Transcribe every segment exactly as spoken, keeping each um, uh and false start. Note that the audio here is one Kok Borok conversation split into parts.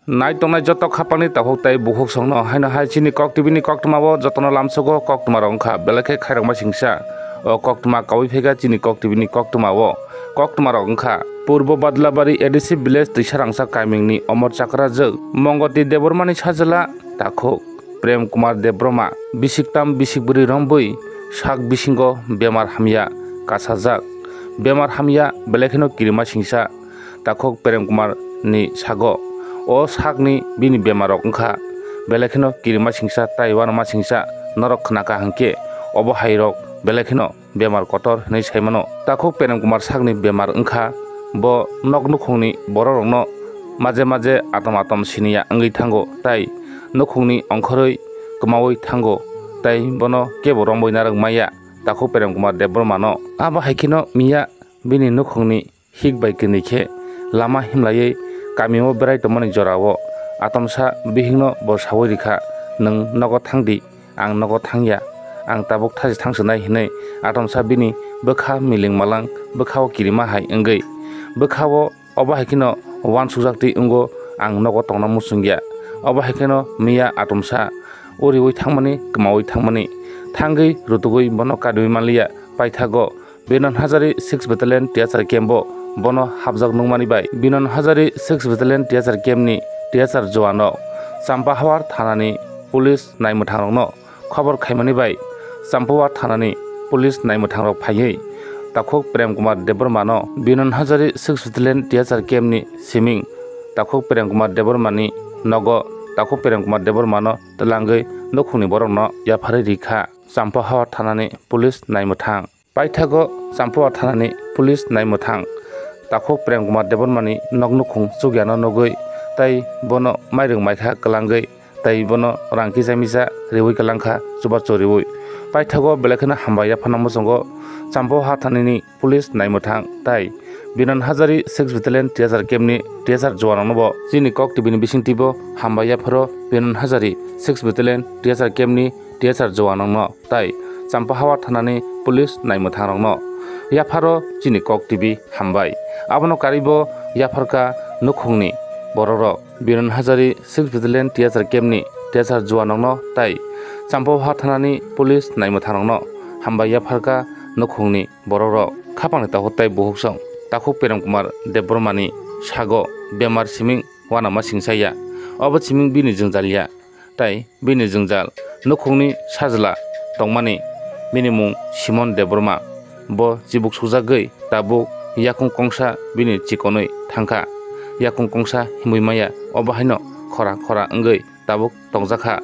Nai tongnai joto khapangni takhuk tei bukhuk songno haino hai chini Kok T V ni koktwma o jotono lamsogo koktwma rok wngkha belai khe khairokma singsa. O koktwma kaui phega chini Kok T V ni koktwma o. Koktwma rok wngkha Purbo Badlabari A D C village Twisarangsa kamingni Omor Chakrajwk Mongoti Debbarmani sajwla takhuk Prem Kumar Debbarma, bisiktam bisikbwrwi rombwi sak bisingo bemar hamya kasajak. Bemar hamya belai kheno kirima singsa takhuk Prem Kumar ni sago. O sakni bini bemar rok wngkha belai kheno kirima singsa tai uanama singsa norok khnakha hinkhe obo hai rok belai kheno bemar kotor hinwi saimano. Takhuk Prem Kumar sakni bemar wngkha, bo nok nukhungni bororokno maje maje atom atom siniya wngwi thango tei nukhungni ongkhorwi kwmaui thango tei bono kebo romwi narwk maya takhuk Prem Kumar Debbarmano. Abo hai kheno miya bini nukhungni hik bai kwnwi khe lama himlaiwi kamio berai tongmani jorao atomsa bihikno bo saui rikha, "Nwng nogo thangdi, ang nogo thangya, ang tabuk thasi thangswnai," hinwi atomsa bini bwkha miling malang bwkhao kirima hai wngwi bwkhao obo hai kheno uansukjaktwi wngo, ang nogo tongna muchungya. Obo hai kheno miya atomsa uriui thangmani, kwmaui thangmani, thangwi rutugwi bono kariui manliya. Paithago Binon Hazari six Battalion T S R camp o bono hapjak nukmani bai Binon Hazari six Battalion T S R camp ni T S R juan rok Champahawar thanani police naimwthang rokno khobor khaimani bai Champahawar thanani police naimwthang rok phaiwi takhuk Prem Kumar Debbarma no Binon Hazari six Battalion T S R camp ni siming takhuk Prem Kumar Debbarma ni nogo takhuk Prem Kumar Debbarma no twlangwi nukhungni borok no yapharwi rikha Champahawar thanani police naimwthang. Paithago Champua thanani police naimwthang takhuk Prem Kumar Debbarmani nok nukhung chugyano nugwi tei bono mairwng maikha kwlangwi tei bono rang kisa misa riui kwlangkha chubachu riui. Paithago belai kheno hambai yaphano muchungo Champua thanani police naimwthang tei Binon Hazari six Battalion T S R camp ni T S R juan rokno bo chini Kok T V ni bisingtwi bo hambai yapharo Binon Hazari six Battalion T S R camp ni T S R juan rokno tei Champahawar thanani police naimwthang rokno. Yapharo chini Kok T V hambai. Abono karwibo yapharkha nukhungni bororok. Binon Hazari six Battalion T S R camp ni T S R juan rokno tei Champahawar thanani police naimwthang rokno hambai yapharkha nukhungni bororok. Khapangni takhuk tei bukhuk song takhuk Prem Kumar Debbarmani sago bemar siming uanama singsa ya. Obo siming bini jwngjal ya. Tei bini jwngjal nukhungni sajla tongmani, bini mung Simon Debbarma. Bo chibuk sukjagwi tabuk yakung kongsa bini chikonwi thangkha. Yakung kongsa himwi maya, obo haino khora khora wngwi tabuk tongjakha.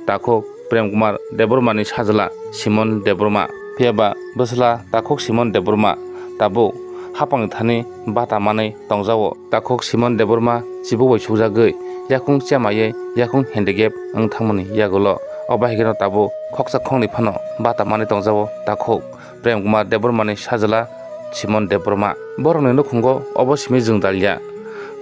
Takhuk Prem Kumar Debbarmani sajla Simon Debbarma. Phiyaba bwsla takhuk Simon Debbarma tabuk hapangni thani bata manwi tongjago. Takhuk Simon Debbarma chibuk bai sukjagwi yakung chemaiwi yakung handicap wng thangmani yagulo. Obo hai kheno tabuk khoksa khoknwi phano bata manwi tongjago takhuk Prem Kumar Debbarmani sajla Simon Debbarma. Borokni nukhungo obo simi jwngdalya.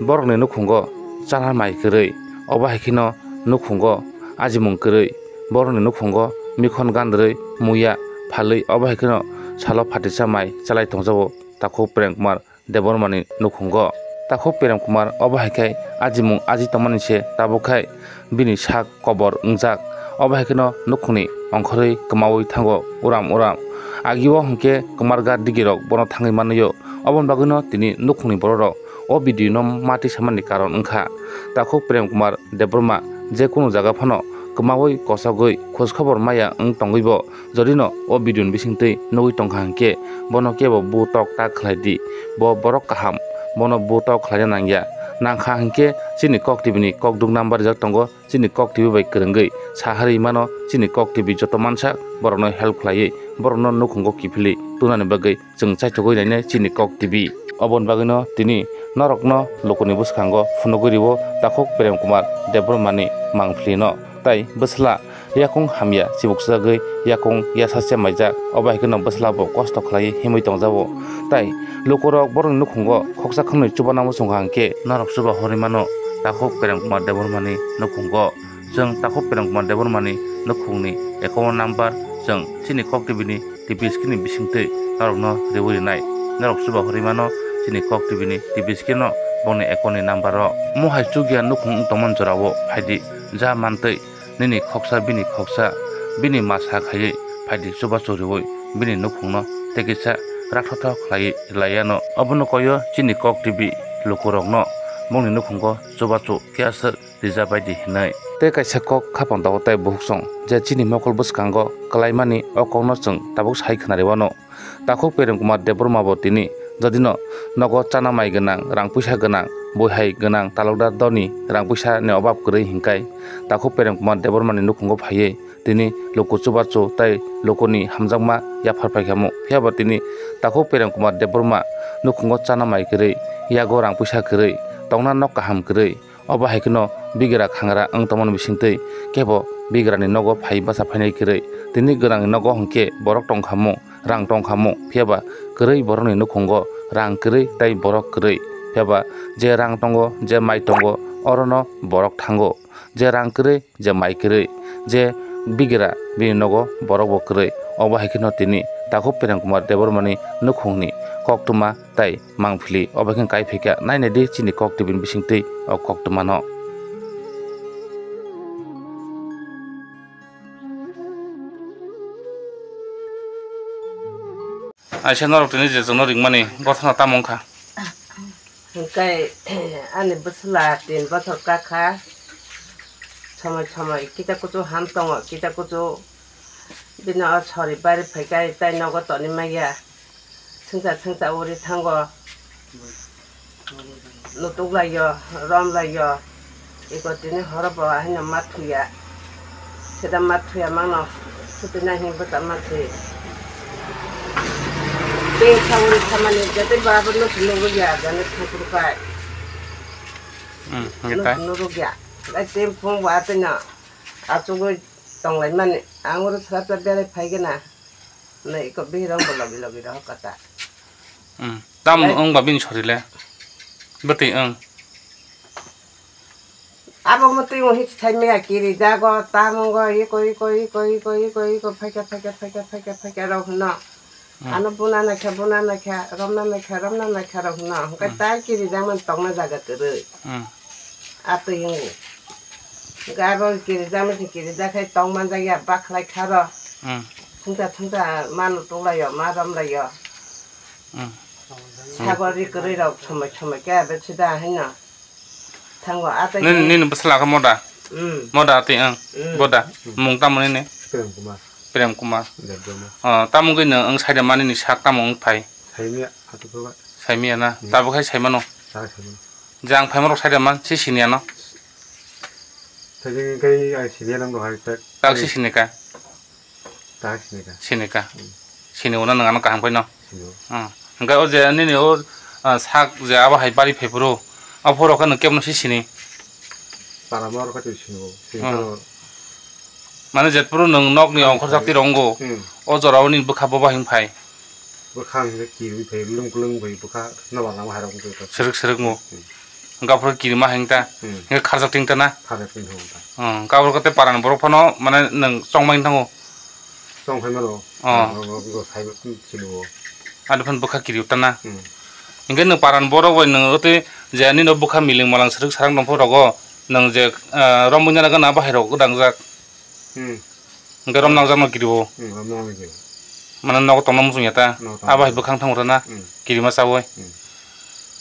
Borokni nukhungo chana mai kwrwi. Obo hai kheno nukhungo ajimung kwrwi. Borokni nukhungo mikhon gandrwi, muya phalwi, obo hai kheno salo phatisa mai chalai tongjago takhuk Prem Kumar Debbarmani nukhungo. Takhuk Prem Kumar obo hai khe ajimung aji tongmani se tabuk khai bini sak kobor wngjak. Obo hai kheno nukhungni ongkhorwi kwmaui thango uram uram. Agio hwnkhe kwmarga digirok bono thangwi manlio. Oboni bagwino tini nukhungni bororok o video no mati samani karon wngkha. Takhuk Prem Kumar Debbarma je kunu jaga phano kwmaui kosogwi khoj khobor maya wng tongwibo, jodino o video ni bisingtwi nugwi tongkha hinkhe bono kebo bu tok tak khlai di, bo borok kaham, bono bu tok khlaina nangya. Nangkha hinkhe chini Kok T V ni kokduk number rijak tongo, chini Kok T V bai kwrwngwi saharwi mano chini Kok T V joto mansa borokno help khlaiwi borokno nukhungo kiphilwi tunani bagwi chwng chaithogwi nainai chini Kok T V. Oboni bagwino tini norokno lukuni bwskango phunugwi rio takhuk Prem Kumar Debbarmani mangphlino. Tai bwsla yakung hamya chibuk sujagwi yakung yasa chemaijak, obo hai kheno bwsla bo kosto khlaiwi himwi tongjago. Tai lukurok borokni nukhungo khoksa khwnwi chubana muchungkha hinkhe norok chuba horwi mano takhuk Prem Kumar Debbarmani nukhungo. Chwng takhuk Prem Kumar Debbarmani nukhungni account number chwng chini Kok T V ni T V screen ni bisingtwi norokno riwi rinai. Norok chuba horwi mano chini Kok T V ni T V screen no bongni account ni number o. Mohai chukya nukhung wng tongmani jorao phaidi, ja mantwi nini khoksa bini khoksa, bini masa khaiwi phaidi chubachu riwi bini nukhungno tei kisa rakthothok khlaiwi laiyano. Obono koyo chini Kok T V lukurokno bongni nukhungo chubachu khe aswk rija baidi hinwi. Tei kaisa kok khapang tongo tei bukhuk song je chini mokol bwskango kwlaimani o kokno chwng tabuk sai khwnariwano. Takhuk Prem Kumar Debbarma bo tini jodino nogo chana mai gwnang, rang puisa gwnang, bui hai gwnang, talukdar doni rang puisa ni obab kwrwi hinkai takhuk Prem Kumar Debbarma ni nukhungo phaiwi tini luku chubachu tei lukuni hamjakma yaphar phaikha mu. Phiya bo tini takhuk Prem Kumar Debbarma nukhungo chana mai kwrwi, yago rang puisa kwrwi, tongna nok kaham kwrwi, obo hai kheno bigra khangra wng tongmani bisingtwi kebo bigrani nogo phai bacha phainai kwrwi. Tini gwnangni nogo hwnkhe borok tongkha mu, rang tongkha mu, phiya ba kwrwi borokni nukhungo rang kwrwi tei borok kwrwi. Phiya ba je rang tongo, je mai tongo, orono borok thango. Je rang kwrwi, je mai kwrwi, je bigra bini nogo borok bo kwrwi. Obo hai kheno tini takhuk Prem Kumar Debbarmani nukhungni koktwma tei mangphili obo hai kheno kai phaikha. Nainai di chini Kok T V ni bisingtwi o koktwmano. Aisa norok tini je chwngno ringmani gothana tamo wngkha? Hwnkhe ani bwsla tin bochor kakha, somoi somoi kisa kuchu ham tongo, kisa kuchu bini o sori bari phaikha, tai nogo toni maya, thwngsa thwngsa uri thango. Nutuk lai yo, rom lai yo, iko tini horo bo haino ma thuya, sida ma thuya mano, suti na hing bwsa ma thui. Tei sauri samani jate ba bo nuk nuk ya, jani thangkru kai. Hmm, nuk nuk ya. Ai tei phung ba tei na, achugwi tong lai mani, ang oro sra sra berai phai gana, na iko bihirong bo logi logi rohor kata. Hmm. Tamo wng ba bini sori le? Bwtwi wng. Abo mwtwi wng hik sai maya kiri jago, tamo wng iko, iko, iko, iko, iko, iko, phaikha, phaikha, phaikha, phaikha, phaikha rok hwno. Hmm. Ano buna naikha, buna naikha, romna naikha, romna naikha rok hwno. Hwnkhe hmm, tai kiri jakmani tongna jaga kwrwi. Hmm. Atwi wng. Hwnkhe abo kiri jakmani kiri jak khai tong man jak ya, bakhlai kha rw. Hmm. Thungsa thungsa mano tuklaio, ma romlaio. Hmm. Sagor ri kwrwi rok somoi somoi khe abo sida haino thango, a tei nini, nini bwsla khe moda? Hmm. Moda tei ang. Hmm. Boda. Mung tamo nini? Prem Kumar. Prem Kumar. Debbarma. Oh, tamo gwi no ang saida mani ni sak tamo wng phai? Saimia, atukurba. Saimia na? Hmm. Tabuk hai saimano? Sa saimano. Jang phaima rok saida man, si siniya no? Sajeng kai ai siniya nang do hai tak. Tak si sinika? Tak sinika. Sinika. Hmm. Sini uno nang ano kaham kai no? Sini o. Hmm. Hingke o je nini o, ah, sak je abo hai bari phai phuru, o phuru khe nang kebo no si sini? Para ma rok khe sini o. Sini hmm, khe no. Mane jetphuru nwng nokni ongkhorjak twi rongo, hmm, o jorao nini bwkha boba hing phai? Bwkha hingkhe kirwi phai, lung klung bai bwkha nobar lama hai rok wngkha. Srwk srwk mo. Hmm. Hingkhe aphuru kirima hingta, hmm, hingkhe kharjak tingta na? Kharjak tingta wngkha. Hmm, hingkhe aphuru khe tei parani borok phano mane nwng chongmani thango? Chongphai mano. Oh. Bo sai sini o. Ani phano bwkha kiri uta na? Hmm. Hingkhe nwng parani borok bai nwng tei je nini bwkha miling malang srwk sarang tongphuru rogo nwng je, ah, romwi nana gana bahai rok gwdang jak. Hmm. Hingke rom nangjakno kiriwo. Hmm, rom nangjakno kiriwo. Mane nogo tongna muchung ya ta? Nogo tongna muchung. Abo hai bwkhang thango ta na? Hmm. Kirima chawi. Hmm.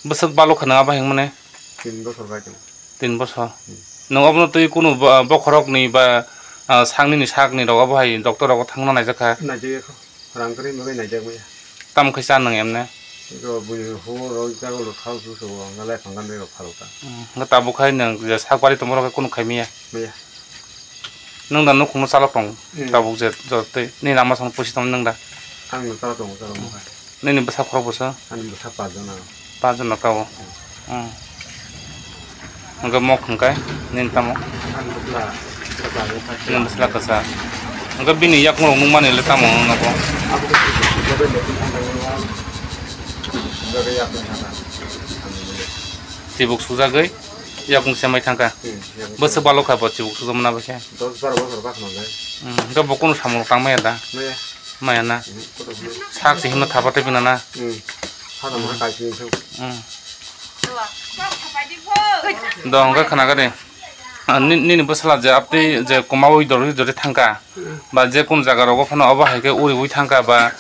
Bwswk balok kha nang abo hai mane? Tin bosor bai tong. Tin bosor? Hmm. Nwng obono twi kunu bo-, bokhorok ni ba, ah, sakni ni sakni rok abo hai doctor rogo thangna naijak kha? Naijak ya kho. Rang kwrwi bagwi naijak maya. Tamo khe cha nwng emne? Eko buini horo jago lo thal su su o, na lai phang gandai rok phalo ta. Hmm, hwnkhe tabuk hai nwng je sak bari tongma rok khe kunu khai maya? Maya. Nwng da nukhungno chalok tong, hmm, tabuk je jotoi. Nini ama song pusi tong nwng da? Ang no chalok tongo, chalok mokha. Nini bwsa khorok bwsa? Ani bwsa pach jona. Pach jona ka o? Hmm. Hmm. Hwnkhe mok hwnkhe nini tamo? Ani bwsla kwcharo kha. Nini bwsla kwchar. Hwnkhe bini yakung rok nukmani le tamo wngkha? Abo khe chibuk sujagwi yakung thangkha. Chibuk sujagwi yakung semai thangkha. Hmm, yakung semai. Bwswk balok kha bo chibuk sujak mani abo khe? Dos baro bosor bak nang lai. Hmm, hwnkhe bo kunu samung tang maya da? Maya. Maya na? Hmm, kotor maya. Sak se himna thapa tei bina na? Hmm. Sak se himna thapa tei bina na? Hmm. Do hwnkhe khna kha de. Ah, ni-, nini bwsala je aptwi je kwmaui dorwi dorwi thangkha, ba je kun jaga rogo phano obo hai khe uriui thangkha, ba,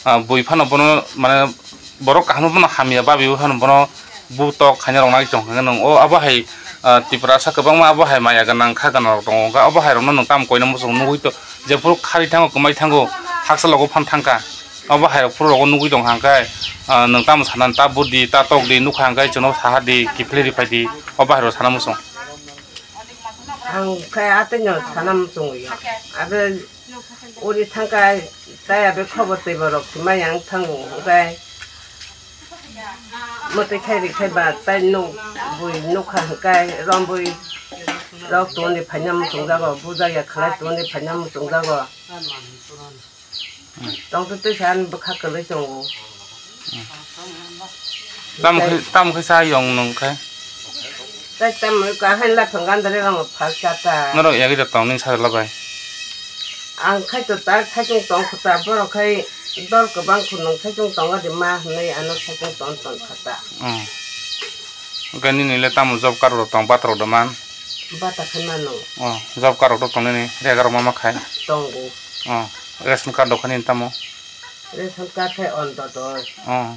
ah, bui phano bono mane borok kaham phano hamya, babi phano bono butok khaina rok nai tong kha nwng. O abo hai, ah, Tiprasa kwbangma abo hai maya gwnang kha gana rok tongo, abo hai rok no nwng tamo koina muchung nugui to, jephuru khari thango kwmai thango haksa logo phan thangkha. Obo hai phuru rogo nugui tong hangkai, ah, nwng tamo sana ta budi ta tok di nukha hangkai chwngno saha di kiphilwi riphai di, obo hai rok sana muchung. Ang khe atwino sana muchungwi. Abe uri thangkai tai abe khobor twi borok mai ang thango hwnkhe. Mwtwi khai ri khai ba tai nuk bui nukha hwnkhe rombui rok tuni phaina muchungjago, bujakya khlai tuni phaina muchungjago. Tongtwtwi sa ani bwkha kwlwi tongo. Tamo khe, tamo khe sa yong nung khe? Tai tamo khe hain laphang gandari rang phal chata. Norok yagwi da tong nini sajla bai? Ang khai to ta saichung tong kho ta, borok khai dol kwbang kho nung saichung tong adi ma hwnwi ano saichung tong tong kha ta. Hmm. Hwnkhe nini le tamo job card rok tong, bata rok da man? Bata khe mano. Oh, job card rok to tong nini, rega rok ma ma khai? Tongo. Oh, ration card rok khe nini tamo? Ration card khe on dodoi. Oh.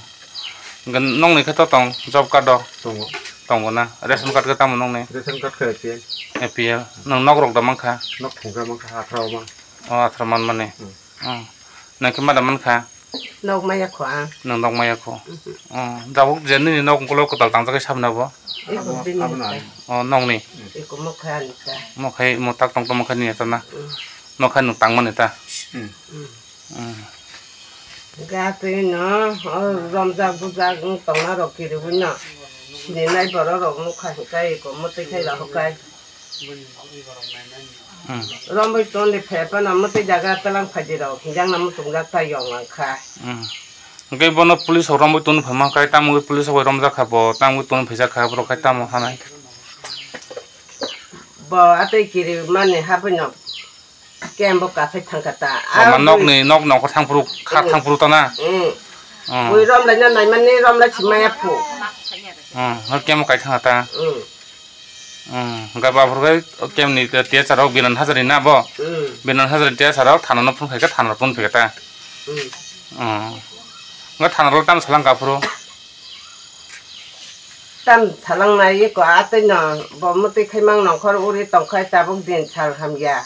Hwnkhe nokni khe to tong, job card rok? Tongo. Tongo na? Ration card khe tamo nokni? Ration card khe A P L. A P L. Nwng nok rok da man kha? Nok thung khe man kha, athra o man. Oh, athra man mani. Hmm. Oh. Nwng khe ma da man kha? Nok maya kho ang. Nwng nok maya kho. Mhm. Oh, jabuk je nini nok ulo kwtal tangjak khe sabna bo? Eko bini. Abo na. Oh, nokni. Eko mokha ani ta. Mokhai mo tak tong tong mokhai ni ta na. Mm. Mokhai nwng tang mani ta. Mm. Mm. Mm. Ga twi no, oh, romjak bujak wng tong na rok kiri wng no. Sini nai borok rok mokha hikai eko motwi khai rok hikai. Hmm. Romwi tongdi phe phano mwtwi jaga tlang phaidi rok hinjak na muchungjak ta yong langkha. Hmm. Hwnkhe bono police rok romwi tongdi phaima khai tamo wngwi police rok bai romjak kha bo tamo wngwi tongdi phaijak kha borok khai tamo hanai. Bo atwi kiri mani habwino kembo kathai thangkha ta. Bo ma nokni nok nokho thangphuru kha thangphuru ta na. Hmm. Hmm. Bui romlaina naimani romlai si maya phu. Hmm. Hwnkhe kembo kai thangkha ta. Hmm. Hmm, hwnkhe bo aphuru khe kemni te-, tiyasa rok Binan Hazari na bo? Hmm. Binan Hazari tiyasa rok thana no phone khaikhe thana rok phone phaikhe ta. Hmm. Hmm. Hwnkhe thana rok tamo salang kha aphuru? Tam salang nai eko atwi no bo mwtwi khai mang nongkhor uri tongkhai tabuk din sal hamya.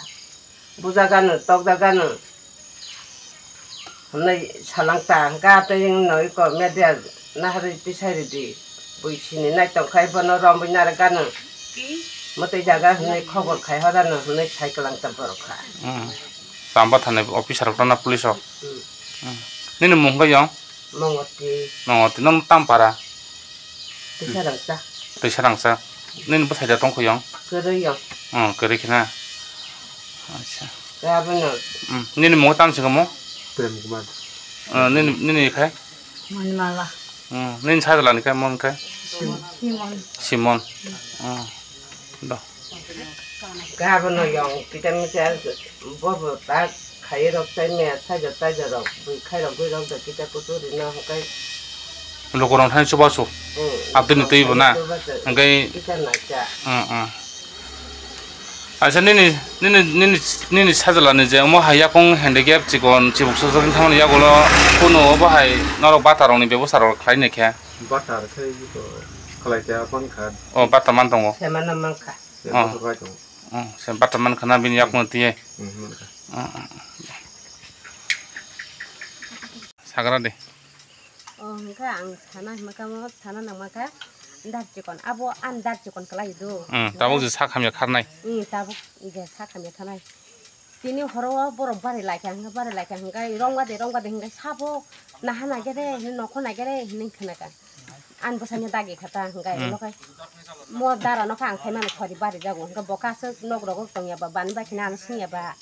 Bujaganw, tokjaganw hwnwi salangta, hwnkhe atwi wngno iko media naharwi tisai rwdi. Bui sini nai tongkhai bono romwi narwkganw. Mwtwi jaga hwnwi khobor khai horano hwnwi sai kwlangta borok kha. Hmm. Tamo thani officer rok tongna police rok. Hmm. Hmm. Nini mung khe yong? Mongoti. Mongoti, nang tam para? Tisa rangsa. Tisa rangsa. Nini bwsai da tong kho yong? Kwrwi yong. Oh, kwrwi khna. Acha. Gabono. Hmm, nini mung tam sing mo? Prem Kumar. Oh, nini, nini khai? Manmala. Hmm, nini sajla ni khai mon khai? Simon. Simon. Oh. Do. Gabono yong kita misa bobo ta khairok chai me sajo tajo rok bui khairok bui rok do kita kutu rino hwnkhe. Lukurok thani chubachu. Hmm. Abdini twi bo na. Chubachu. Hwnkhe. Kita nacha. Hmm, hmm. Acha nini, nini, nini, nini sajla ni je omo hai yakung handicap chikon chibuk sujak thangmani yagulo kunu obo hai norok bata rokni bebosta rok khlai naikha. Bata rok khai to khlai kha man kha. Oh, bata man tongo. Semana man kha. Oh. Oh, se bata man khana bini yakno tiye. Hmm, man kha. Oh, oh. Sagra de. Oh, hwnkha ang sana hwnkha mo sana nangma kha. Dar chikon abo an dar chikon kalai do. Hmm, tabuk je sak hamya kharnai. Hmm, tabuk je sak hamya kharnai. Tini horo o borok bari laikha hwnkha bari laikha hwnkha rongba de rongba de hwnkha sabo naha nai gere hwnkha nokho nai gere hwnwi khna kha. Ani bwsani dagi kha ta hwnkhe hmm. Ino khai mo dara no kha ang sai mani sori bari jago hwnkhe bo kaso nok rogo tong ya ba bani bai khina ano sing ya ba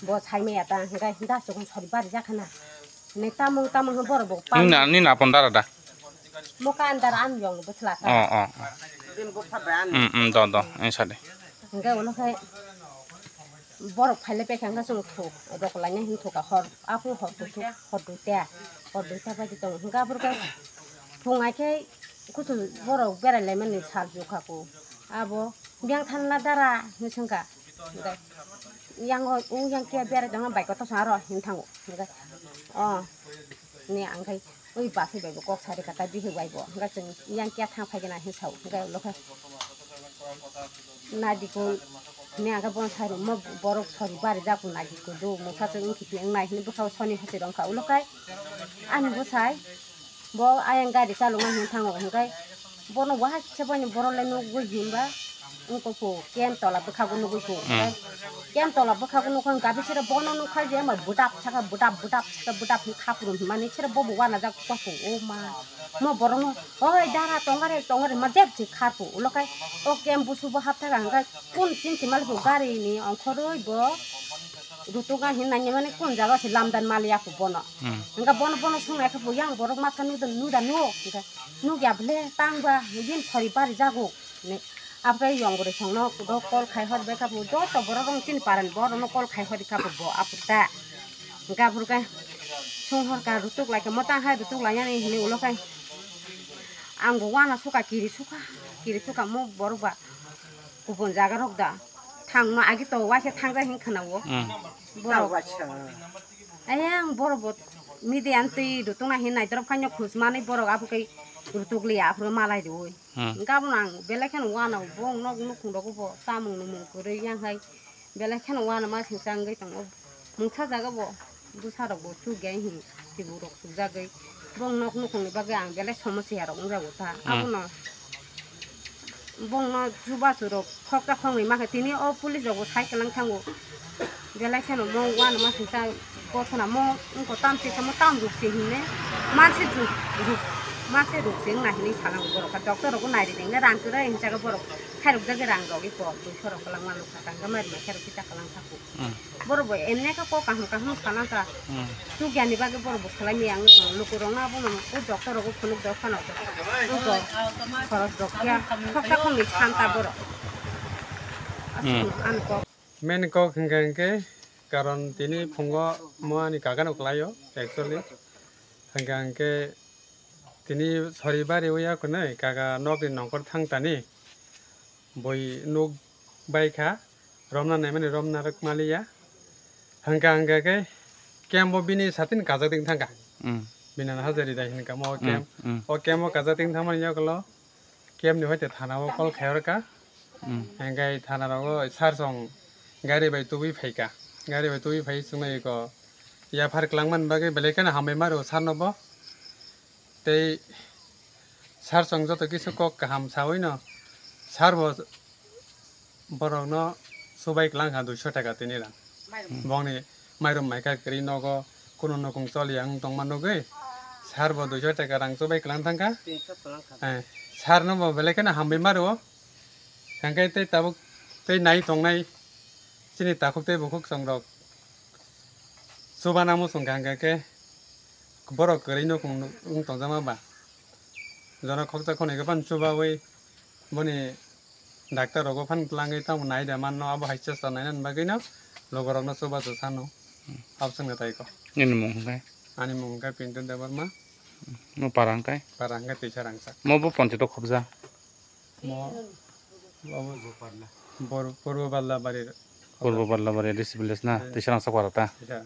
bo sai maya ta hwnkhe da chukun sori bari jakha na hwnwi tamung tamung hwnkhe borok bo nini na nini na pon dara da mo ka an dara an yong bo chwla ta oh oh bini bupha bai an hmm hmm do do ang sa de hwnkhe ino khai borok phai le pekha hwnkhe chwng thuk rok lai nai hwn thuk hor aphuru hor kuchuk hor duita hor duita bai tong hwnkhe aphuru khe phung ai khe Kuchuk borok berai laimani sal jukha ko. Abo biyang thanla dara hinwi swngkha. Hinkhe yang o, o yang kiya berai tongma bai kotor song aro hin thango. Hinkhe o ni ang khai ui basi bai bo kok sari kata bihik bai bo. Hinkhe chwng yang kiya thang phai gana hin sao. Hinkhe ulo khe Nadikul ni ang khe bono sai rwma borok sori bari jak nadikul do mungsa se wngkhe wng nai hinwi bwkha o soni hosi rwngkha ulo khai ani bwsai. Bo ayang gari chalokma hinwi thango, hinkhe bono waisa boini borok le nukgwi hinba wngkha phu, kem tola bwkhago nukgwi phu. Hmm. Kem tola bwkhago nukha, hinkhe abisero bono nukha je ma bwdap saka, bwdap, bwdap saka, bwdap hinwi khapru hinmani sero bobo wanajak kha phu, o ma. Mo borokno, "Oi, dara, tongare, tongare," ma jeb se khaphu. Ulo khai, o kem busu bo hapthaka, hinkhe kun chinchi malibo gari ni ongkhorwi bo rutuk a hinwi nangya mani kun jaga se lamdan maliya phu bono. Hmm. Hinkhe bono, bono swngnai khe bo yang borok masa nuda, nuda nuo, hinkhe nukya bwle tangba, bini sori bari jago. Ni, abwkhe yong bwrwi songno do call khai hor bai kha phu, joto borok rok chini parani borok no call khai hor kha phu bo, aphuru ta. Hinkhe aphuru khe sung hor kha, rutuk lai kha, mo tang hai rutuk lai yani hinwi ulo khai. Ang bo wana suka, kiri suka, kiri suka mo borok ba kubun jaga rok da. Thang no agi to waisa thang ja hin khna o. Hmm. Borok. Ayang borok bo media ni twi rutuk na hin nai dorop khai no khus mani borok aphuru khe rutuk liya aphuru malai rwi. Hmm. Gabon ang belai kheno uanao, bong nok nukhung rogo bo chamung numung kwrwi yang hai belai kheno uanama singsa wngwi tongo. Mungsa jaga bo bwsa rok bo chukya hing tibuk rok chukjagwi bong nok nukhungni bagwi ang belai somosia rok wngjago ta. Hmm. Abono bongno chubachu rok khoksa khoknwi makhe tini o police rok bo sai kwlang thango. Belai kheno mo uanama singsa gothona mo wngkha tamsi samo tam rukse hinne manse ruk, ruk, manse rukse wngna hinwi salango borok kha doctor rokbo nairide hinke rang kwrwi hinwi saka borok khairok jagwi rang rogwi kok duiso rok kwlangma nukha tangka mari mai khairok kisa kwlang thaku. Hmm. Borok bo emne khe kok kaham kaham sana kha. Hmm. Chukya ni bagwi borok bo khlai maya wngwi tongo lukurok no abono o doctor rokbo phunuk dok phano wngkha khoros rok ya khoksa khoknwi santa borok. Hmm. Aswk ano kok. Main kok hingka hingke karon tini phungo mo ani kaka no kwlaio actually. Hingka hingke tini sori bari o ya kwnwi kaka nokni nongkhor thang tani bui nuk bai kha romna naimani romna rwk maliya. Hingka hingka khe camp o bini satin kajak ding thangkha. Hmm. Bini hajari dai hinka mo Hmm, camp. Hmm. O camp o kajak ding thangmani yagulo. Camp ni hoite thana o call khai orkha. Hmm. Hingke thana rogo sir song gari bai tubui phaikha. Gari bai tubui phai chwngno eko yaphar kwlangmani bagwi belai kheno hambai maro sir no bo. Tei sir song joto kisu kok kaham sawi no sir bo borokno subai kwlangkha duiso taka tini rang. Hmm. Bongni mairum maikha kwrwi nogo kunu nukung choliya wng tongma nugwi sir bo duiso taka rang chubai kwlang thangkha. Tinso kwlang thangkha. Eh, sir no bo belai kheno hambai maro. Hingke tei tabuk tei nai tongnai chini takhuk tei bukhuk chongrok chubana muchungkha hingke khe borok kwrwi nukung wng tongjakma ba. Jono khoksa khonoi khe phano chubawi boni Doctor rogo phan twlangwi tamo naida manno abo hai chesta nainani bagwino logorokno chubachu sano. Abo chwngno tai kok. Nini mung hwnkhe? Ani mung hwnkhe Pintu Debbarma. Mo para hwnkhe? Para hwnkhe Twisa Rangchak. Mo bo ponchito khobja? Mo abo Bor-, Purbo Ballabari. Purbo Ballabari D C village na? Eh. Twisa Rangchak para ta? Twisa.